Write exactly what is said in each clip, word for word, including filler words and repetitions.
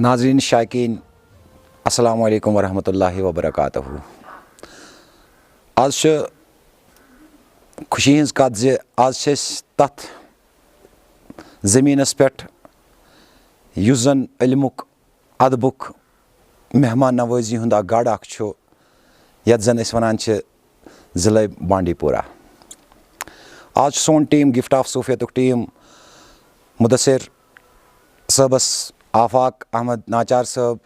ناظرین شائقین، السلام علیکم ورحمۃ اللہ وبرکاتہ۔ آز چھِ خوشی ہٕنٛز کتھ زِ آز چھِ أسۍ تتھ زٔمیٖنس پٮ۪ٹھ یُس زن علمُک، ادبُک، مہمان نوازی ہُنٛد اکھ گڑھ اکھ چھُ، یتھ زن أسۍ ونان چھِ ضلع بانڈی پورہ۔ آز چھُ سون ٹیم، گفٹ آف صوفیتُک ٹیم، مدثر صٲبس، آفاق احمد ناچار صٲب،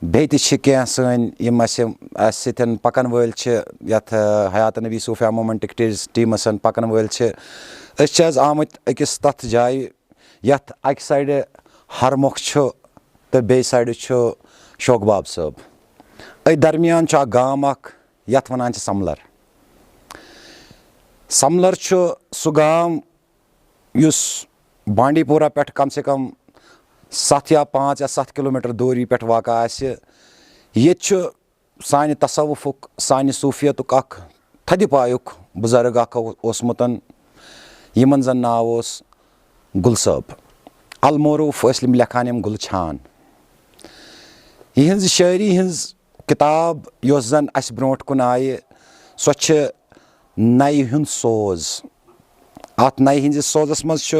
بیٚیہِ تہِ چھِ کینٛہہ سٲنۍ یِم اَسہِ، اَسہِ سۭتۍ پَکَن وٲلۍ چھِ، یَتھ، آ، حیات نبی صوفیہ مومنٹٕکۍ ٹیٖز-، ٹیٖمَس سۭتۍ پَکَن وٲلۍ چھِ۔ أسۍ چھِ حظ آمٕتۍ أکِس تَتھ جایہِ، یَتھ اَکہِ سایڈٕ ہرمۄکھ چھُ تہٕ بیٚیہِ سایڈٕ چھُ شوقباب صٲب۔ أتھۍ درمیان چھُ اَکھ گام اَکھ، یَتھ وَنان چھِ سَملَر۔ سَملَر چھُ سُہ گام یُس بانڈی پورہ پٮ۪ٹھ کم سے کم ستھ یا پانٛژھ یا ستھ کلوٗمیٹر دوٗری پٮ۪ٹھ واقع آسہِ۔ ییٚتہِ چھُ سانہِ تصوفُک، سانہِ صوفیتُک اکھ تھدِ پایُک بُزرگ اکھ او-، اوسمُت، یِمن زن ناو اوس گُل صٲب۔ المعروف ٲسۍ یِم لیکھان یِم گُلہٕ چھان۔ یِہنٛز شٲعری ہٕنٛز کِتاب یۄس زَن اَسہِ برونٛٹھ کُن آیہِ، سۄ چھِ نَیہِ ہُنٛد سوز۔ اَتھ نَیہِ ہِنٛدِس سوزَس منٛز چھُ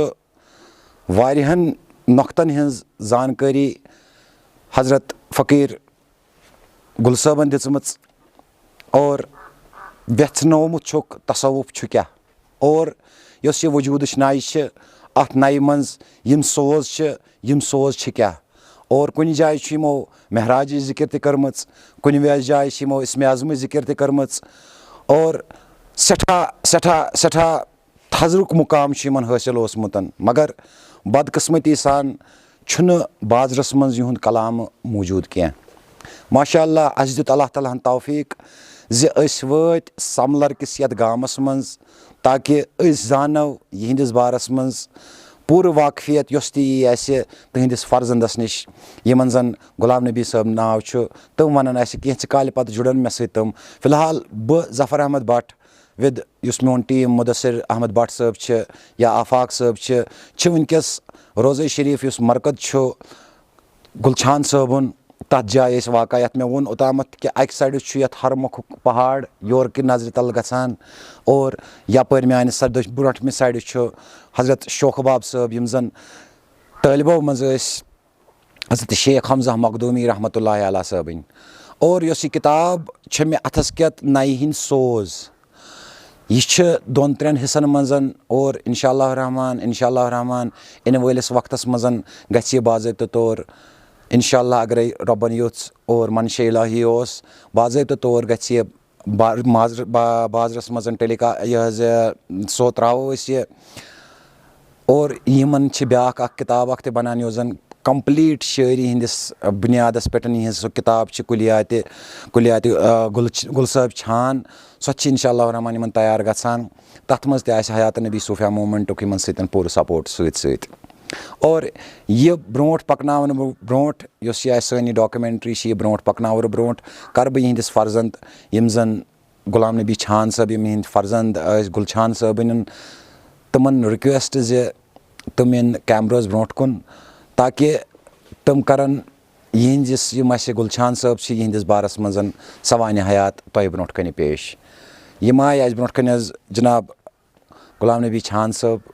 واریاہَن نۄقطن ہٕنٛز زانکٲری حضرت فقیٖر گُل صٲبَن دِژمٕژ اور ویژھنومُت چھُکھ تصوف چھُ کیٛاہ۔ اور یۄس یہِ وجوٗدٕچ نَے چھِ، اَتھ نَیہِ منٛز یِم سوز چھِ، یِم سوز چھِ کیٛاہ؟ اور کُنہِ جایہِ چھُ یِمو معراجٕچ ذِکِر تہِ کٔرمٕژ، کُنہِ ویٚژھ جایہِ چھِ یِمو اسمِ اعظمٕچ ذِکِر تہِ کٔرمٕژ۔ اور سٮ۪ٹھاہ، سٮ۪ٹھاہ، سٮ۪ٹھاہ تھزرُک مُقام چھُ یِمن حٲصِل اوسمُت، مگر بدقٕسمتی سان چھُنہٕ بازرس منٛز یِہُنٛد کلام موٗجوٗد کینٛہہ۔ ماشاء اللہ، اَسہِ دیُت اللہ تعالیٰ ہن توفیٖق زِ أسۍ وٲتۍ سملر کِس یَتھ گامس منٛز، تاکہِ أسۍ زانو یِہنٛدِس بارس منٛز پوٗرٕ واقفیت یۄس تہِ یی اَسہِ تُہنٛدِس فرزندس نِش، یِمن زن غلام نبی صٲب ناو چھُ، تِم ونن اَسہِ کینٛژِ کالہِ پتہٕ جُڑن مےٚ سۭتۍ تِم۔ فی الحال بہٕ ظفر احمد بٹ with یُس میون ٹیٖم مُدثر احمد بٹ صٲب چھِ یا آفاق صٲب چھِ، چھِ وٕنکیٚس روضہ شریٖف یُس مرکز چھُ گُلچھان صٲبُن، تَتھ جایہِ أسۍ واقع یَتھ مےٚ ووٚن اوٚتامَتھ کہِ اَکہِ سایڈٕ چھُ یَتھ ہرمۄکھُک پہاڑ یورٕ کہِ نظرِ تَل گژھان، اور یَپٲرۍ میٛانہِ سا-، دٔچھ-، برونٛٹھمہِ سایڈٕ چھُ حضرت شوخہٕ باب صٲب، یِم زَن طٲلبو منٛز ٲسۍ حضرت شیخ حمزہ مخدومی رحمتہ اللہ علیہ صٲبٕنۍ۔ اور یۄس یہِ کِتاب چھےٚ مےٚ اَتھَس کٮ۪تھ نَیہِ ہِنٛدۍ سوز، یہِ چھِ دۄن ترٛٮ۪ن حصن منٛز، اور انشاء اللہ الرحمن، انشاء اللہ الرحمن، یِنہٕ وٲلِس وقتس منٛز گژھِ یہِ باضٲبطہٕ طور، انشاء اللہ اگرے رۄبن یوٚژھ اور منشا الہی اوس، باضٲبطہٕ طور گژھِ یہِ با-، مازر-، با-، بازرس منٛز ٹیلی کا-، یہِ حظ، یہِ، سُہ ترٛاوو أسۍ یہِ۔ اور یِمن چھِ بیٛاکھ اکھ کِتاب اکھ تہِ بنان، یۄس زن complete شٲعری ہٕنٛدِس بُنیادس پٮ۪ٹھ یِہٕنٛز سۄ کِتاب چھِ کُلیاتِ، کُلیاتِ، آ، گُل، گُل صٲب چھان۔ سۄ تہِ چھِ انشاء اللہ الرحمن یِمن تیار گژھان۔ تتھ منٛز تہِ آسہِ حیات نبی صوفیہ مومنٹُک یِمن سۭتۍ پوٗرٕ support سۭتۍ سۭتۍ۔ اور یہِ برونٛٹھ پکناونہٕ برونٛٹھ، یۄس یہِ آسہِ سٲنۍ یہِ documentary چھِ، یہِ برونٛٹھ پکناونہٕ برونٛٹھ کرٕ بہٕ یِہنٛدِس فرزند، یِم زن غلام نبی چھان صٲب، یِم یِہنٛدۍ فرزند ٲسۍ گُلچھان صٲبٕنٮ۪ن، تِمن request زِ تِم یِن cameras برونٛٹھ کُن، تاکہِ تِم کرن یِہنٛدِس، یِم اَسہِ گُلچھان صٲب چھِ، یِہنٛدِس بارس منٛز سوانح حیات تۄہہِ برونٛٹھ کنہِ پیش۔ یِم آیہِ اَسہِ برونٛٹھ کنہِ حظ جناب غلام نبی چھان صٲب،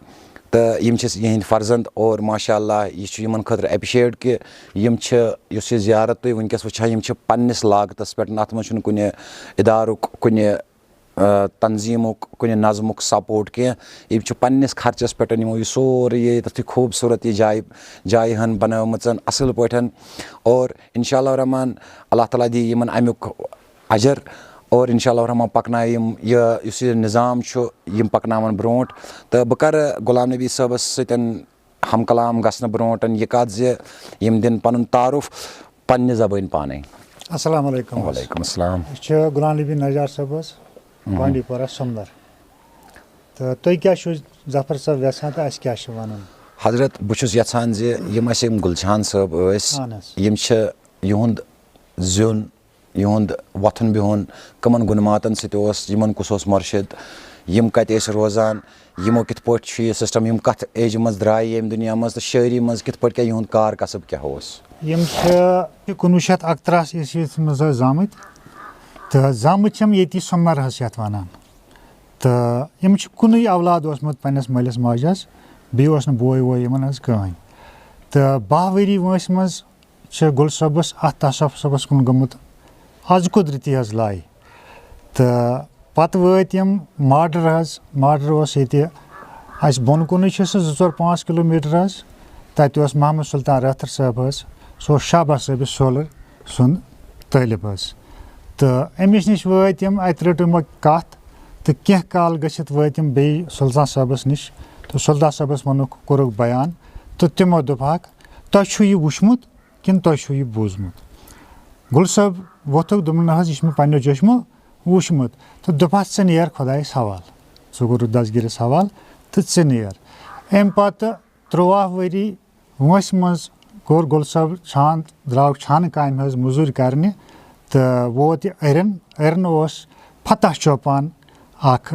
تہٕ یِم چھِ یِہنٛدۍ فرزند، اور ماشاء اللہ یہِ چھُ یِمن خٲطرٕ appreciate کہِ یِم چھِ، یُس یہِ زیارت تُہۍ وٕنکیٚس وٕچھان، یِم چھِ پننِس لاگتس پٮ۪ٹھ، اتھ منٛز چھُنہٕ کُنہِ ادارُک، کُنہِ، آ، تنظیٖمُک، کُنہِ نظمُک support کینٛہہ۔ یِم چھِ پننِس خرچس پٮ۪ٹھ یِمو یہِ سورُے ییٚتٮ۪تھ یہِ خوٗبصوٗرت یہِ جایہِ، جایہِ ہن بنٲومٕژ اصل پٲٹھۍ، اور انشاء اللہ الرحمن اللہ تعالیٰ دِیہِ یِمن امیُک اجر۔ اور انشاء اللہ الرحمن پکنایہِ یِم یہِ، یُس یہِ نظام چھُ، یِم پکناون برونٛٹھ۔ تہٕ بہٕ کرٕ غلام نبی صٲبس سۭتۍ ہم کلام گژھنہٕ برونٛٹھ یہِ کتھ زِ یِم دِن پنُن تعارُف پننہِ زبٲنۍ پانے۔ السلام علیکم۔ وعلیکم السلام۔ أسۍ چھِ غلام نبی نجار صٲب حظ، بانڈی پورہ سُملر۔ تہٕ تُہۍ کیٛاہ چھِو ظفر صٲب یژھان تہٕ اَسہِ کیٛاہ چھُ وَنُن؟ حضرت، بہٕ چھُس یژھان زِ یِم اَسہِ یِم گُلچھان صٲب ٲسۍ، اہن حظ۔ یِم چھِ یِہُنٛد زیُن، یِہُنٛد وۄتھُن بِہُن، کٕمَن گُنماتَن سۭتۍ اوس، یِمَن کُس اوس مُرشِد، یِم کَتہِ ٲسۍ روزان، یِمو کِتھ پٲٹھۍ چھُ یہِ سسٹم، یِم کَتھ ایجہِ منٛز درٛایہِ ییٚمہِ دُنیا منٛز، تہٕ شٲعری منٛز کِتھ پٲٹھۍ، کیٛاہ یِہُنٛد کار کسب کیٛاہ اوس؟ یِم چھِ کُنوُہ شیٚتھ اَکترٛہَس عیسویَس منٛز حظ زامٕتۍ، تہٕ زامٕتۍ چھِ یِم ییٚتی سۄمنَر حظ چھِ یَتھ وَنان۔ تہٕ یِم چھِ کُنُے اولاد اوسمُت پنٛنِس مٲلِس ماجہِ حظ، بیٚیہِ اوس نہٕ بوے ووے یِمَن حظ کٕہٕنۍ۔ تہٕ باہ ؤری وٲنٛسہِ منٛز چھِ گُل صٲبَس اَتھ تصوفَس کُن گوٚمُت از قۄدرٔتی حظ لَے۔ تہٕ پَتہٕ وٲتۍ یِم ماڈر حظ، ماڈر اوس ییٚتہِ اَسہِ بۄن کُنُے چھِ سُہ زٕ ژور پانٛژھ کِلوٗ میٖٹر حظ۔ تَتہِ اوس محمد سلطان رٲتھٕر صٲب حظ، سُہ اوس شاباش صٲبہِ سولہٕ سُنٛد طٲلب حظ۔ تہٕ أمِس نِش وٲتۍ یِم، اَتہِ رٔٹ یِمو کَتھ، تہٕ کینٛہہ کال گٔژھِتھ وٲتۍ یِم بیٚیہِ سلطان صٲبَس نِش، تہٕ سلطان صٲبَس ووٚنُکھ، کوٚرُکھ بیان، تہٕ تِمو دوٚپہَکھ، تۄہہِ چھُو یہِ وٕچھمُت کِنہٕ تۄہہِ چھُو یہِ بوٗزمُت؟ گُل صٲب ووٚتھُکھ، دوٚپُن، نہ حظ، یہِ چھُ مےٚ پنٛنیو چٔشمو وٕچھمُت۔ تہٕ دوٚپہَس، ژٕ نیر خۄدایَس حوال، ژٕ کوٚرُتھ دستگیٖرَس حوال تہٕ ژٕ نیر۔ اَمہِ پَتہٕ تُرٛواہ ؤری وٲنٛسہِ منٛز کوٚر گُل صٲب چھان، درٛاو چھانہٕ کامہِ ہٕنٛز مٔزوٗرۍ کَرنہِ تہٕ ووت یہِ أرِن۔ أرِن اوس فتح چوپان اَکھ،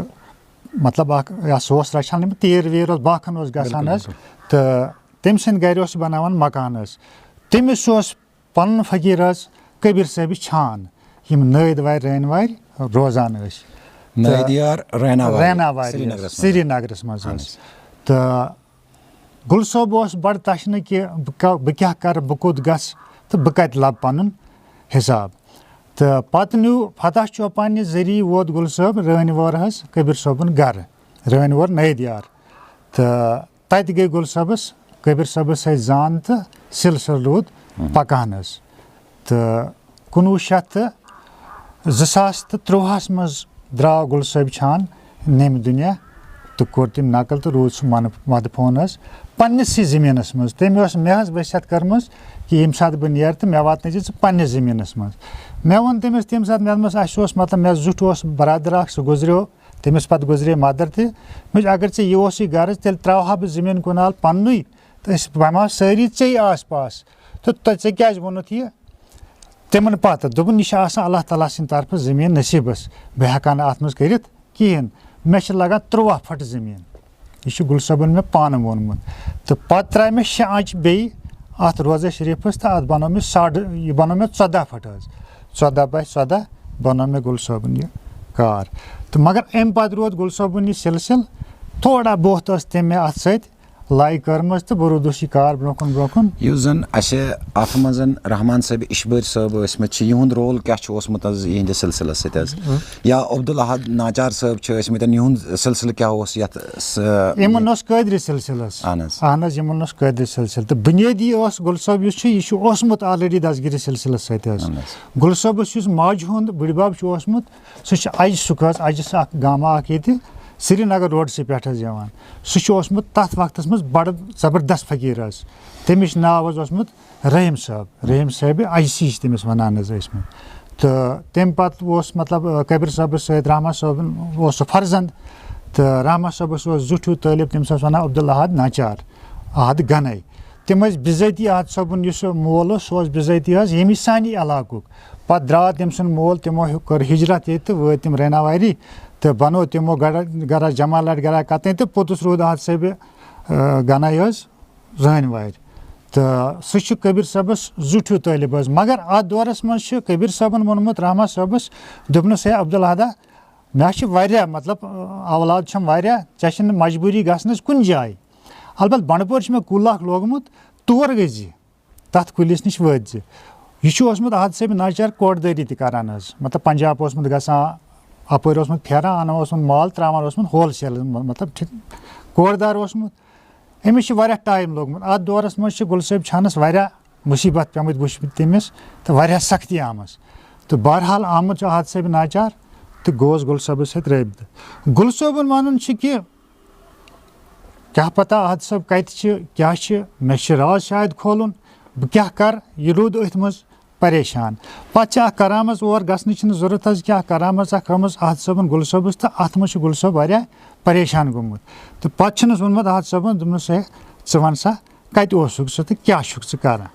مطلب، اَکھ، یَس اوس رَچھان، یِم تیٖر ویٖر اوس باقَن اوس گژھان حظ۔ تہٕ تٔمۍ سٕنٛدِ گَرِ اوس یہِ بَناوان مکان حظ۔ تٔمِس اوس پَنُن فقیٖر حظ کبیٖر صٲبہِ چھان، یِم نٲدۍ وارِ رٲنۍ وارِ روزان ٲسۍ۔ تہٕ نٲدۍ یار رٲنا وارِ، رٲنا وارِ حظ، سرینگرَس منٛز۔ سرینگرَس منٛز حظ۔ اہن حظ۔ تہٕ گُل صٲب اوس بَڑٕ تَشنہٕ کہِ بہٕ کا-، بہٕ کیٛاہ کَرٕ، بہٕ کوٚت گژھٕ تہٕ بہٕ کَتہِ لَبہٕ پَنُن حِساب۔ تہٕ پَتہٕ نیوٗ فتح چوپانہِ ذٔریعہٕ ووت گُل صٲب رٲنۍ وٲر حظ کبیٖر صٲبُن گَرٕ، رٲنۍ وٲر نٲدۍ یار۔ تہٕ تَتہِ گٔے گُل صٲبَس، کبیٖر صٲبَس سۭتۍ زان تہٕ سِلسِلہٕ روٗد پَکان حظ۔ تہٕ کُنوُہ شیٚتھ تہٕ زٕ ساس تہٕ تُرٛواہَس منٛز درٛاو گُل صٲبۍ چھان نیٚمہِ دُنیا تہٕ کوٚر تٔمۍ نقل تہٕ روٗد سُہ من-، مدفون حظ پنٛنِسٕے زٔمیٖنَس منٛز۔ تٔمۍ ٲس مےٚ حظ وصیت کٔرمٕژ کہِ ییٚمہِ ساتہٕ بہٕ نیرٕ تہٕ مےٚ واتنٲیزِ ژٕ پنٛنِس زٔمیٖنَس منٛز۔ مےٚ ووٚن تٔمِس تَمہِ ساتہٕ، مےٚ دوٚپمَس، اَسہِ اوس، مطلب، مےٚ زیُٹھ اوس برادر اَکھ، سُہ گُزریو، تٔمِس پَتہٕ گُزرے مَدَر تہِ۔ مےٚ ووٚنُس، اگر ژےٚ یہِ اوسُے غرض، تیٚلہِ ترٛاوہا بہٕ زٔمیٖن کُنال پنٛنُے تہٕ أسۍ بَناوہو سٲری ژےٚ آس پاس۔ تہٕ تۄہہِ، ژےٚ کیٛازِ ووٚنُتھ یہِ؟ تِمَن پَتہٕ دوٚپُن، یہِ چھِ آسان اللہ تعالیٰ سٕنٛدِ طرفہٕ زٔمیٖن نصیٖبَس، بہٕ ہٮ۪کہٕ ہا نہٕ اَتھ منٛز کٔرِتھ کِہیٖنۍ۔ مےٚ چھِ لَگان تُرٛواہ پھٕٹہٕ زٔمیٖن۔ یہِ چھُ گُل صٲبُن مےٚ پانہٕ ووٚنمُت۔ تہٕ پَتہٕ ترٛایہِ مےٚ شےٚ آنٛچہِ بیٚیہِ اَتھ روزہ شریٖفَس تہٕ اَتھ بَنٲو مےٚ ساڑٕ، یہِ بَنٲو مےٚ ژۄداہ پھٕٹہٕ حظ۔ ژۄداہ by ژۄداہ بَنٲو مےٚ گُل صٲبُن یہِ کار۔ تہٕ مگر اَمہِ پَتہٕ روٗد گُل صٲبُن یہِ سِلسِلہٕ، تھوڑا بہت ٲس تٔمۍ مےٚ اَتھ سۭتۍ لَے کٔرمٕژ تہٕ بہٕ روٗدُس یہِ کار برٛونٛہہ کُن، برٛونٛہہ کُن۔ یُس زَن اَسہِ اَتھ منٛز رحمان صٲب اِشبٲرۍ صٲب ٲسۍ مٕتۍ چھِ، یِہُنٛد رول کیٛاہ چھُ اوسمُت حظ یِہِنٛدِس سِلسِلَس سۭتۍ حظ؟ یا عبدالحد ناچار صٲب چھِ ٲسۍ مٕتۍ، یِہُنٛد سِلسِلہٕ کیٛاہ اوس یَتھ س-، یِمَن اوس قٲدرِ سِلسِلَس۔ اہن حظ۔ اہن حظ، یِمَن اوس قٲدرِ سِلسِلہٕ۔ تہٕ بُنیٲدی اوس گُل صٲب یُس چھُ، یہِ چھُ اوسمُت already دستگیٖری سِلسِلَس سۭتۍ حظ۔ اہن حظ۔ گُل صٲبَس یُس ماجہِ ہُنٛد بٕڈِبَب چھُ اوسمُت، سُہ چھُ اَجہِ سُک حظ، اَجہِ سُک اَکھ گامہٕ اَکھ ییٚتہِ سرینگر روڈسٕے پٮ۪ٹھ حظ یِوان۔ سُہ چھُ اوسمُت تَتھ وقتَس منٛز بَڑٕ زبردست فقیٖر حظ۔ تٔمِس چھُ ناو حظ اوسمُت رحیٖم صٲب، رحیٖم صٲبہِ اَجہِ سی چھِ تٔمِس وَنان حظ ٲسمٕتۍ۔ تہٕ تَمہِ پَتہٕ اوس مطلب، آ، کبیٖر صٲبَس سۭتۍ رحمان صٲبُن اوس سُہ فرزند، تہٕ رحمان صٲبَس اوس زیُٹھ ہیوٗ طٲلب، تٔمِس ٲسۍ وَنان عبدالاحد ناچار، احد گنَے۔ تِم ٲسۍ بِذٲتی احد صٲبُن یُس سُہ مول اوس، سُہ اوس بِذٲتی حظ ییٚمی سانہِ علاقُک۔ پَتہٕ درٛاو تٔمۍ سُنٛد مول، تِمو ہیوٚ-، کٔر ہِجرت ییٚتہِ تہٕ وٲتۍ تِم ریناواری تہٕ بَنوو تِمو گَرا، گَرا جمالٹ گَرا کَتٕنۍ تہٕ پوٚتُس روٗد احد صٲبہِ، آ، گنَے حظ رٲنۍ وارِ۔ تہٕ سُہ چھُ کبیٖر صٲبَس زیُٹھ ہیوٗ طٲلب حظ۔ مگر اَتھ دورَس منٛز چھُ کبیٖر صٲبَن ووٚنمُت رحمان صٲبَس، دوٚپنَس، ہے عبدالاحدہ، مےٚ حظ چھِ واریاہ، مطلب، اولاد چھَم واریاہ، ژےٚ چھِنہٕ مجبوٗری گژھنَس کُنہِ جایہِ۔ البتہ بَنٛڈٕ پورِ چھُ مےٚ کُل اَکھ لوگمُت، تور گٔژھۍ زِ، تَتھ کُلِس نِش وٲتۍ زِ۔ یہِ چھُ اوسمُت احد صٲبہِ ناچار کوٹدٲری تہِ کَران حظ، مطلب، پنجاب اوسمُت گژھان، اَپٲرۍ اوسمُت پھیران، اَنان اوسمُت مال، ترٛاوان اوسمُت wholesale، مطلب، ٹھیٖک، کوٹدار اوسمُت۔ أمِس چھِ واریاہ ٹایم لوٚگمُت۔ اَتھ دورَس منٛز چھِ گُل صٲبۍ چھانَس واریاہ مُصیٖبت پیٚمٕتۍ وٕچھمٕتۍ تٔمِس تہٕ واریاہ سختی آمٕژ۔ تہٕ بہرحال آمُت چھُ احد صٲبہِ ناچار تہٕ گوٚوُس گُل صٲبَس سۭتۍ رٲبطہٕ۔ گُل صٲبُن وَنُن چھُ کہِ کیٛاہ پَتہ احد صٲب کَتہِ چھِ، کیٛاہ چھِ، مےٚ چھِ راز شاید کھولُن، بہٕ کیٛاہ کَرٕ، یہِ روٗد أتھۍ منٛز پریشان۔ پَتہٕ چھِ اَکھ کرامَژ اور گژھنٕچ چھِنہٕ ضروٗرت حظ کینٛہہ، اَکھ کرامَژ اَکھ آمٕژ احد صٲبُن گُل صٲبَس، تہٕ اَتھ منٛز چھُ گُل صٲب واریاہ پریشان گوٚمُت۔ تہٕ پَتہٕ چھِنَس ووٚنمُت احد صٲبَن، دوٚپنَس، ہے، ژٕ وَن سا، کَتہِ اوسُکھ ژٕ تہٕ کیٛاہ چھُکھ ژٕ کَران؟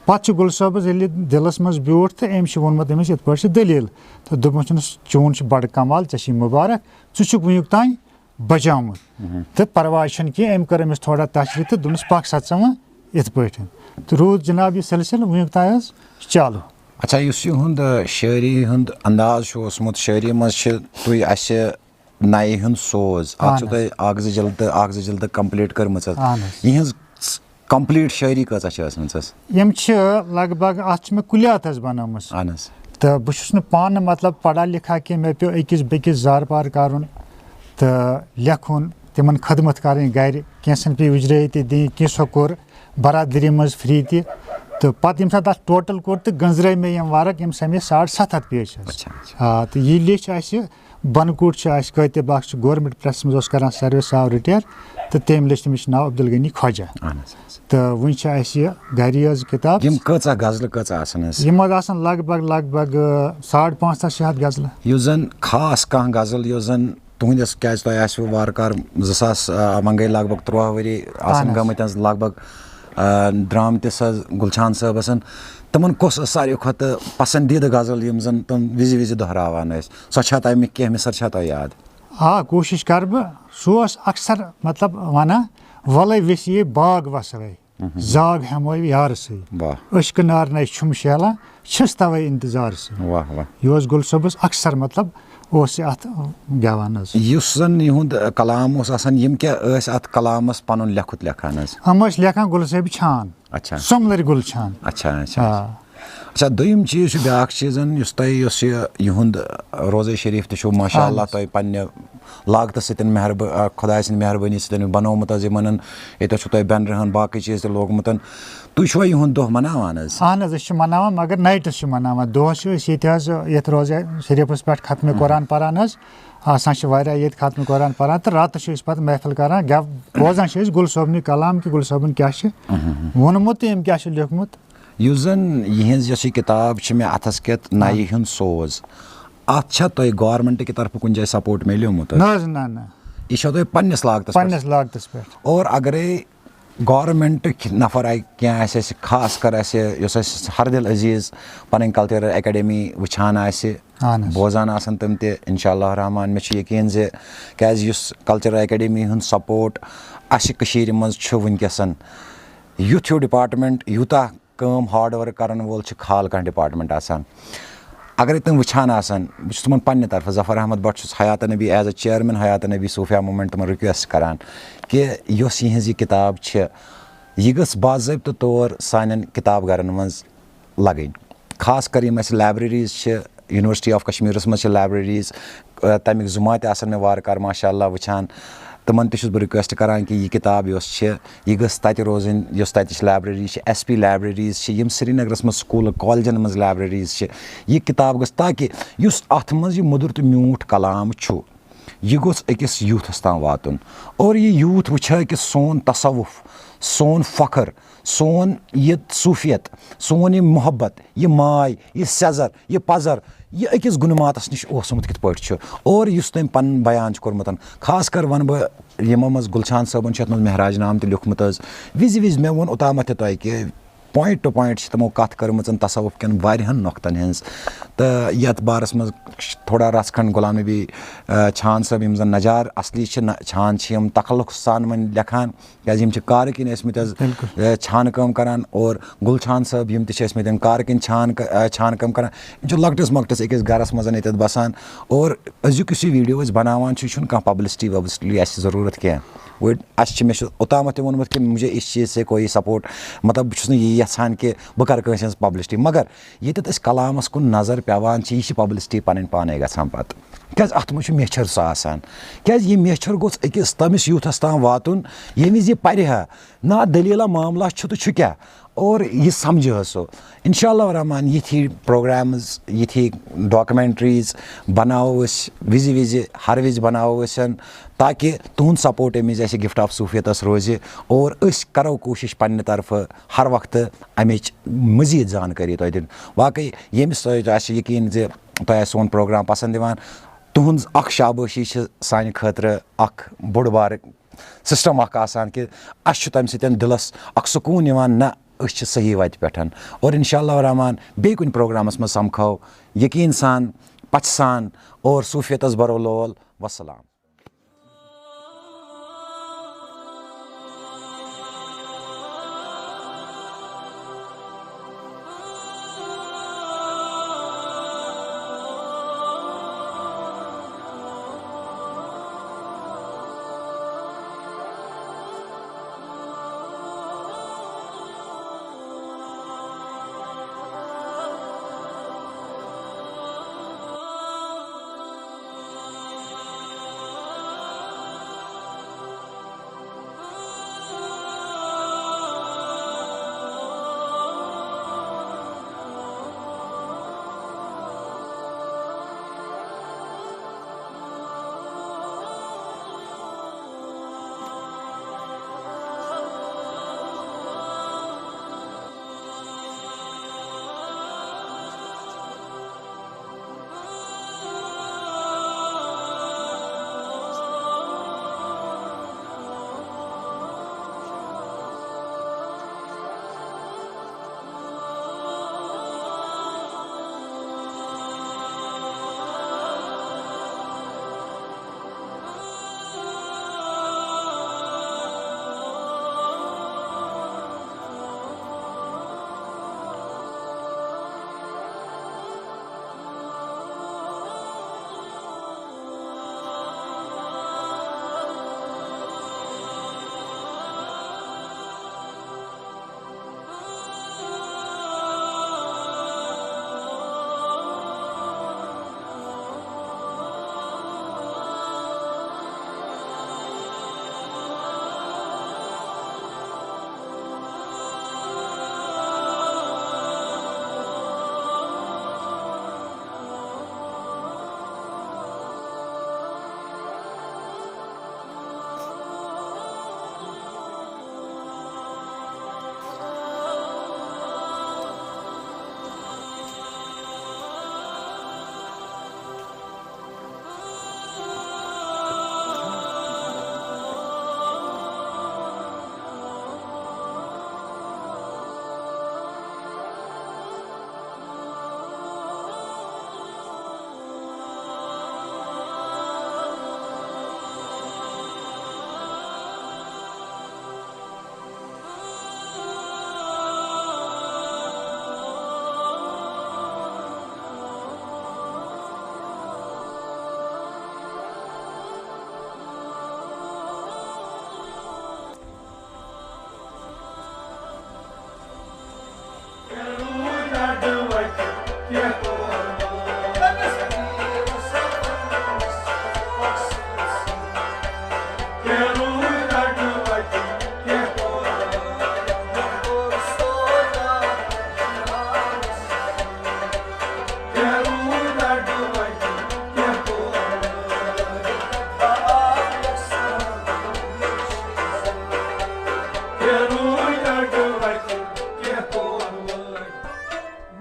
پَتہٕ چھُ گُل صٲبَس ییٚلہِ دِلَس منٛز بیوٗٹھ تہٕ أمۍ چھِ ووٚنمُت أمِس یِتھ پٲٹھۍ چھِ دٔلیٖل۔ تہٕ دوٚپمَس، چون چھُ بَڑٕ کمال، ژےٚ چھِ مُبارک، ژٕ چھُکھ وٕنیُک تام بچاومُت۔ تہٕ پرواے چھُنہٕ کینٛہہ، أمۍ کٔر أمِس تھوڑا تشریح تہٕ دوٚپنَس، "پکھ سا ژٕ وۄنۍ یِتھ پٲٹھۍ۔" تہٕ روٗد جناب یہِ سلسلہٕ وٕنیُک تام حظ چالو۔ اچھا، یُس یِہُنٛد، آ، شٲعری ہُنٛد انداز چھُ اوسمُت، شٲعری منٛز چھِ تُہۍ اَسہِ نَیہِ ہُنٛد سوز، اَتھ چھُو اہن حظ۔ تۄہہِ اَکھ زٕ جلدٕ، اَکھ زٕ جلدٕ complete کٔرمٕژ حظ۔ اہن حظ۔ یِہٕنٛز complete شٲعری کۭژاہ چھِ ٲسمٕژ حظ؟ یِم چھِ لگ بگ، اَتھ چھِ مےٚ کُلیات حظ بنٲومٕژ۔ اہن حظ۔ تہٕ بہٕ چھُس نہٕ پانہٕ، مطلب، پڑھا لکھا کینٛہہ، مےٚ پیوٚو أکِس بیٚکِس زارٕ پار کرُن۔ تہٕ لیکھُن، تِمن خدمت کرٕنۍ گرِ، کینٛژھن پیٚیہِ اُجرے تہِ دِنۍ، کینٛژھو کوٚر برادری منٛز free تہِ۔ تہٕ پتہٕ ییٚمہِ ساتہٕ اتھ total کوٚر تہٕ گٔنٛزرٲے مےٚ یِم ورق، یِم سمے ساڑ ستھ ہتھ page حظ۔ اچھا، اچھا۔ آ، تہٕ یہِ لیٚچھ اسہِ بنہٕ کوٗٹ چھُ اسہِ کٲتِب اکھ چھُ government press منٛز اوس کران service، آو retire، تہٕ تٔمۍ لیٚچھ، تٔمِس چھُ ناو عبدالغنی خواجہ۔ اہن حظ، اہن حظ۔ تہٕ وٕنہِ چھِ اسہِ یہِ گرِ یہِ حظ کتاب۔ یِم کۭژاہ غزلہٕ کۭژاہ آسن حظ؟ یِم حظ آسن لگ بگ، لگ بگ، آ، ساڑ پانٛژھ ہتھ، شےٚ ہتھ غزلہٕ۔ یُس زن خاص کانٛہہ غزل، یُس زن تُہنٛدِس، کیازِ تۄہہِ آسِوٕ وارٕ کار زٕ ساس، آ، وۄنۍ گٔے لگ بگ تُرٛواہ ؤری آسن اہن حظ۔ گٔمٕتۍ حظ لگ بگ، آ، درٛامتِس حظ گُلشان صٲبس۔ تِمن کۄس ٲس ساروی کھۄتہٕ پسندیدٕ غزل، یِم زن تِم وِزِ وِزِ دۄہراوان ٲسۍ؟ سۄ چھا تمِکۍ کینٛہہ مِصر چھا تۄہہِ یاد؟ آ، کوٗشِش کرٕ بہٕ۔ سُہ اوس اکثر، مطلب، ونان، "ولے ویسی باغ وسوے۔" زاگ ہٮ۪مو یارٕ سۭتۍ۔ واہ۔ عشقہٕ نار نَے چھُم شیلان، چھِس تَوَے اِنتظار سۭتۍ۔ واہ، واہ۔ یہِ اوس گُل صٲبَس اکثر، مطلب، اوس یہِ اَتھ گٮ۪وان حظ۔ یُس زَن یِہُنٛد کلام اوس آسان، یِم کیٛاہ ٲسۍ اَتھ کلامَس پَنُن لیٚکھُت لیکھان حظ؟ یِم ٲسۍ لیکھان گُل صٲبہِ چھان۔ اچھا۔ سُملٕرۍ گُل چھان۔ اچھا، اچھا۔ آ۔ اچھا، دوٚیِم چیٖز چھُ، بیٛاکھ چیٖز زَن یُس تۄہہِ، یُس یہِ یِہُنٛد روزے شریٖف تہِ چھُو، ماشاء اہن اللہ، حظ۔ تۄہہِ پنٛنہِ لاگتہٕ سۭتۍ مہرب-، آ، خۄداے سٕنٛدِ مہربٲنی سۭتۍ بنومُت حظ یِمن۔ ییٚتہِ حظ چھُو تۄہہِ بینرٕ ہن باقٕے چیٖز تہِ لوگمُت۔ تُہۍ چھُوا یِہُنٛد دۄہ مناوان حظ؟ اہن حظ، أسۍ چھِ مناوان، مگر نایٹس چھِ مناوان۔ دۄہس چھِ أسۍ ییٚتہِ حظ، یتھ روزے شریٖفس پٮ۪ٹھ ختمِ قرآن پران حظ۔ آسان چھِ واریاہ ییٚتہِ ختمِ قرآن پران تہٕ راتس چھِ أسۍ پتہٕ محفل کران۔ گٮ۪و-، بوزان چھِ أسۍ گُل صٲبنہِ کلام کہِ گُل صٲبن کیٛاہ چھِ ووٚنمُت تہٕ أمۍ کیٛاہ چھُ لیوٚکھمُت۔ یُس زن یِہنٛز یۄس یہِ کِتاب چھِ مےٚ اتھس کٮ۪تھ، نَیہِ ہُنٛد سوز، اتھ چھا تۄہہِ گورنمنٹ کہِ طرفہٕ کُنہِ جایہِ سپورٹ میلیومُت حظ؟ نہ حظ، نہ، نہ۔ یہِ چھا تۄہہِ پننِس لاگتس پٮ۪ٹھ؟ پننِس لاگتس پٮ۪ٹھ۔ اور اگرے گورنمنٹٕکۍ نفر آیہِ کینٛہہ آسہِ اَسہِ، خاص کر اَسہِ، یُس اَسہِ ہر دل عزیز پنٕنۍ کلچرل اکیڈمی وٕچھان آسہِ، اہن حظ۔ بوزان آسن تِم تہِ، انشاء اللہ الرحمن، مےٚ چھُ یقیٖن زِ کیازِ یُس کلچرل اکیڈمی ہُنٛد سپورٹ اَسہِ کٔشیٖرِ منٛز چھُ وٕنکیٚسن، یُتھ ہیوٗ ڈپارٹمنٹ، یوٗتاہ کٲم ہارڈ ورک کرن وول چھُ خال کانٛہہ ڈپارٹمنٹ آسان۔ اگرے تِم وٕچھان آسن، بہٕ چھُس تِمن پننہِ طرفہٕ، ظفر احمد بٹ چھُس حیات نبی، as a chairman حیات نبی صوفیا موٗمینٹ، تِمن ریکویسٹ کران کہِ یۄس یِہنٛز یہِ کِتاب چھِ، یہِ گٔژھ باضٲبطہٕ طور سانٮ۪ن کِتاب گرن منٛز لگٕنۍ۔ خاص کر یِم اَسہِ لایبریریز چھِ، یونیورسٹی آف کشمیرس منٛز چھِ لایبریریز، آ، تَمِکۍ زُما تہِ آسن مےٚ وارٕ کارٕ ماشاء اللہ وٕچھان۔ تِمن تہِ چھُس بہٕ ریکویسٹ کران کہِ یہِ کِتاب یۄس چھِ، یہِ گٔژھ تَتہِ روزٕنۍ، یۄس تَتِچ لایبریری چھِ، ایس پی لایبریریز چھِ، یِم سرینگرس منٛز سکوٗلہٕ کالجن منٛز لایبریریز چھِ، یہِ کِتاب گٔژھ، تاکہِ یُس اَتھ منٛز یہِ مٔدُر تہٕ میوٗٹھ کلام چھُ، یہِ گوٚژھ أکِس یوٗتھس تام واتُن۔ اور یہِ یوٗتھ وٕچھِ ہا کہِ سون تصوف، سون فخر، سون یہِ صوٗفیت، سون یہِ محبت، یہِ ماے، یہِ سیٚزر، یہِ پزر، یہِ أکِس گُنہٕ ماتس نِش اوسمُت کِتھ پٲٹھۍ چھُ، اور یُس تٔمۍ پنُن بیان چھُ کوٚرمُت۔ خاص کر ونہٕ بہٕ، یِمو منٛز گُلشان صٲبن چھُ یتھ منٛز معراج نام تہِ لیوٗکھمُت حظ۔ وِزِ وِزِ مےٚ ووٚن اوٚتامتھ تہِ تۄہہِ کہِ point to point چھِ تِمو کتھ کٔرمٕژ تصوف کٮ۪ن واریاہن نۄقطن ہٕنٛز۔ تہٕ یتھ بارس منٛز تھوڑا رژھ کھنڈ غلام نبی، آ، چھان صٲب، یِم زن نجار اصلی چھِ، نہ، چھان چھِ یِم تخلق سان وۄنۍ لیکھان، کیازِ یِم چھِ کارٕ کِنۍ ٲسمٕتۍ حظ، بِلکُل۔ آ، چھانہٕ کٲم کران، اور گُل چھان صٲب، یِم تہِ چھِ ٲسمٕتۍ کارٕ کِنۍ چھان ک-، آ، چھانہٕ کٲم کران۔ یِم چھِ لۄکٹِس مۄکٹِس أکِس گرس منٛز ییٚتٮ۪تھ بسان، اور أزیُک یُس یہِ video أسۍ بناوان چھِ، یہِ چھُنہٕ کانٛہہ publicity وبلسٹی اَسہِ ضروٗرت کینٛہہ۔ وۄنۍ اَسہِ چھِ، مےٚ چھُ اوٚتامَتھ تہِ ووٚنمُت کہِ مجھے اس چیز سے کوئی support، مطلب، بہٕ چھُس نہٕ یہِ یژھان کہِ بہٕ کَرٕ کٲنٛسہِ ہٕنٛز publicity، مگر ییٚتٮ۪تھ أسۍ کلامَس کُن نظر پٮ۪وان چھِ، یہِ چھِ publicity پَنٕنۍ پانَے گژھان پَتہٕ۔ کیٛازِ اَتھ منٛز چھُ میچھَر سُہ آسان، کیٛازِ یہِ میچھَر گوٚژھ أکِس تٔمِس یوٗتھَس تام واتُن، ییٚمہِ وِزِ یہِ پَرِ ہا، نہ دٔلیٖلہ معاملہ چھُ تہٕ چھُ کیٛاہ، اور یہِ سمجھِ حظ سُہ۔ انشاء اللہ الرحمن، یِتھی پروگرامز، یِتھی documentaries بناوو أسۍ وِزِ وِزِ، ہر وِزِ بناوو أسۍ، تاکہ تُہُنٛد support اَمہِ وِزِ اَسہِ گفٹ آف صوفیتس روزِ، اور أسۍ کرو کوٗشش پننہِ طرفہٕ ہر وقتہٕ اَمِچ مزید زانکٲری تۄہہِ دِنۍ۔ واقعی ییٚمِس تۄہہِ آسہِ یقین زِ تۄہہِ آسہِ سون پروگرام پسند یِوان، تُہنٛز اکھ شابٲشی چھِ سانہِ خٲطرٕ اکھ بوٚڑ بارٕ system اکھ آسان کہِ اَسہِ چھُ تَمہِ سۭتۍ دِلَس اکھ سکوٗن یِوان، نہ، أسۍ چھِ صحیح وَتہِ پٮ۪ٹھ۔ اور انشاء اللہ الرحمن بیٚیہِ کُنہِ پروگرامَس منٛز سَمکھو یقیٖن سان، پَژھِ سان اور صوٗفیتَس بَرو لول۔ وَسَلام۔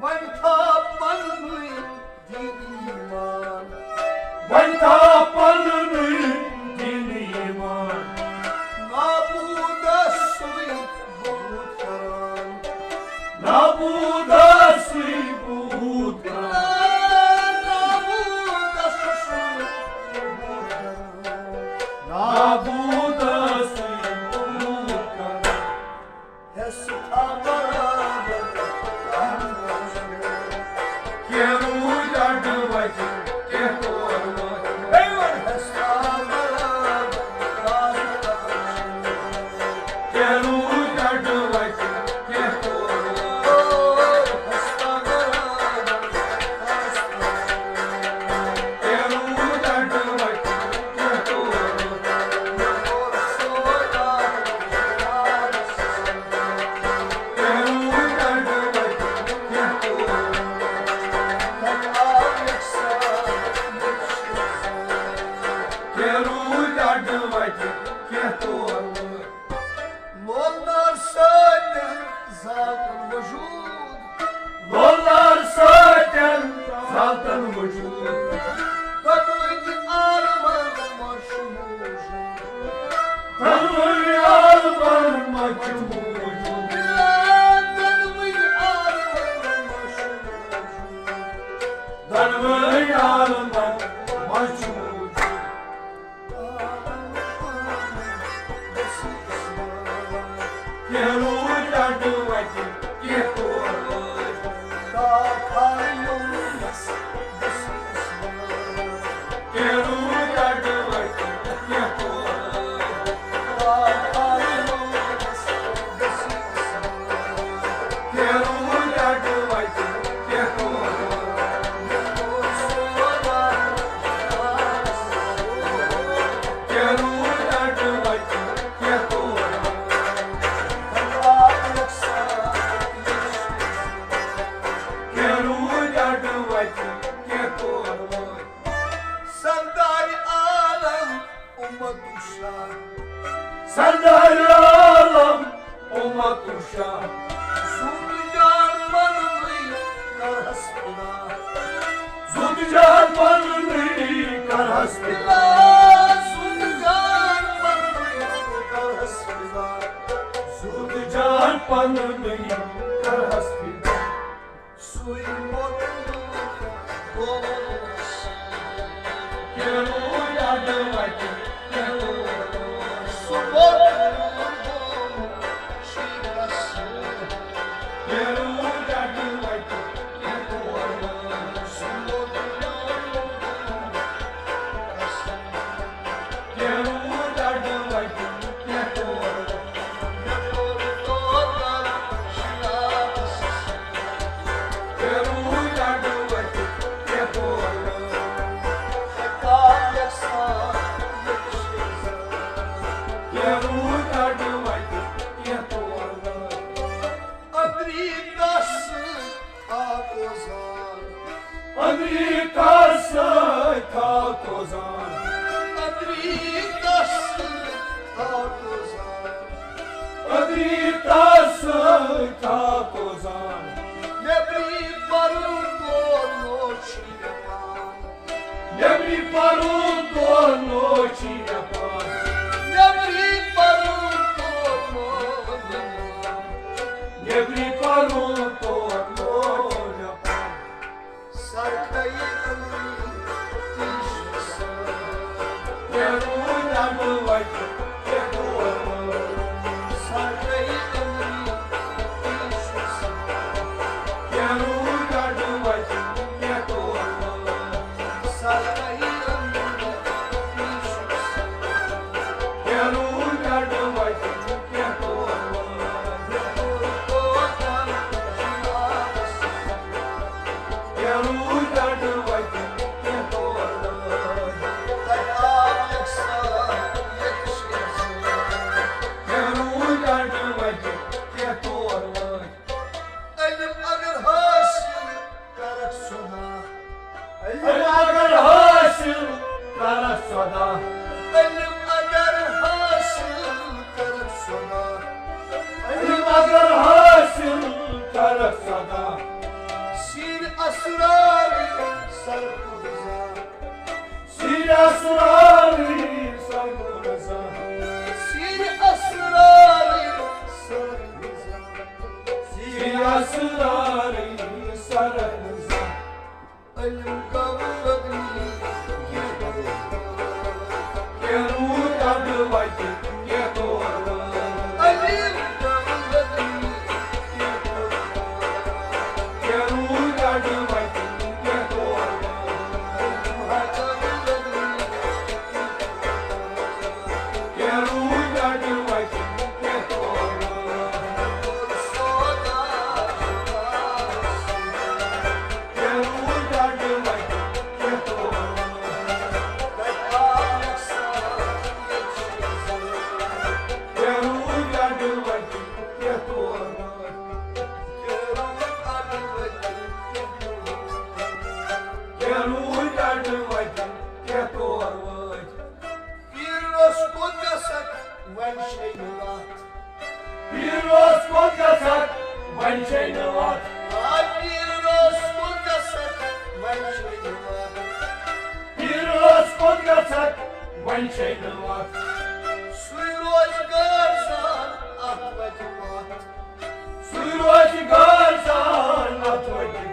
وۄنۍ تھاو پننُے دین ایمان۔ وۄنۍ تھاو پننُے دین ایمان۔ نابودس سُے بہت کران۔ نابودس سُے بہت کران۔ نابودس سُے بہت کران۔ نابودس سُے بہت کران۔ لولار سۭتۍ زالتن وجود۔ لولار سۭتۍ زالتن وجود۔ دۄنوٕنۍ عالمن منٛز چھُ موجود۔ دۄنوٕنۍ عالمن منٛز چھُ موجود۔ دۄنوٕنۍ عالمن منٛز چھُ موجود۔ دۄنوٕنۍ عالمن منٛز چھُ موجود۔ کینٛہہ روٗدۍ اَڈٕ وَتہِ، کینٛہہ تور وٲتۍ۔ کینٛہہ روٗدۍ اَڈٕ وَتہِ، کینٛہہ تور وٲتۍ۔ سردار عالم امت شاہ۔ سردار عالم امت شاہ۔ زُت جان پننُے کرہس فدا۔ زُت جان پننُے کرہس فدا۔ زُت جان پننُے کرہس فدا۔ زُت جان پننُے کرہس فدا۔ سُے موت گوٚو۔ سُہ موت گوٚو۔ أدری کس سۭتۍ تھاو توزان۔ أدری کس سۭتۍ تھاو توزان۔ أدری کس سۭتۍ تھاو توزان۔ نیبری پرُن دور نوچی یپان۔ نیبری پرُن دور نوچی یپان۔ نیبری پرُن دور نوچی یپان۔ نیبری پرُن دور نوچی یپان۔ سرکئی أمری تیش سر۔ کینٛہہ روٗدۍ اَڈٕ وَتہِ، کینٛہہ تور وٲتۍ۔ پیٖرَس کوٚت گژھکھ، وۄنۍ چھے نہٕ وَتھ۔ پیٖرَس کوٚت گژھکھ، وۄنۍ چھے نہٕ وَتھ۔ آ، پیٖرَس کوٚت گژھکھ، وۄنۍ چھے نہٕ وَتھ۔ پیٖرَس کوٚت گژھکھ، وۄنۍ چھے نہٕ وَتھ۔ سُے روزِ غٲر زان اَتھ وَتہِ پَتھ۔ سُے روزِ غٲر زان اَتھ وَتہِ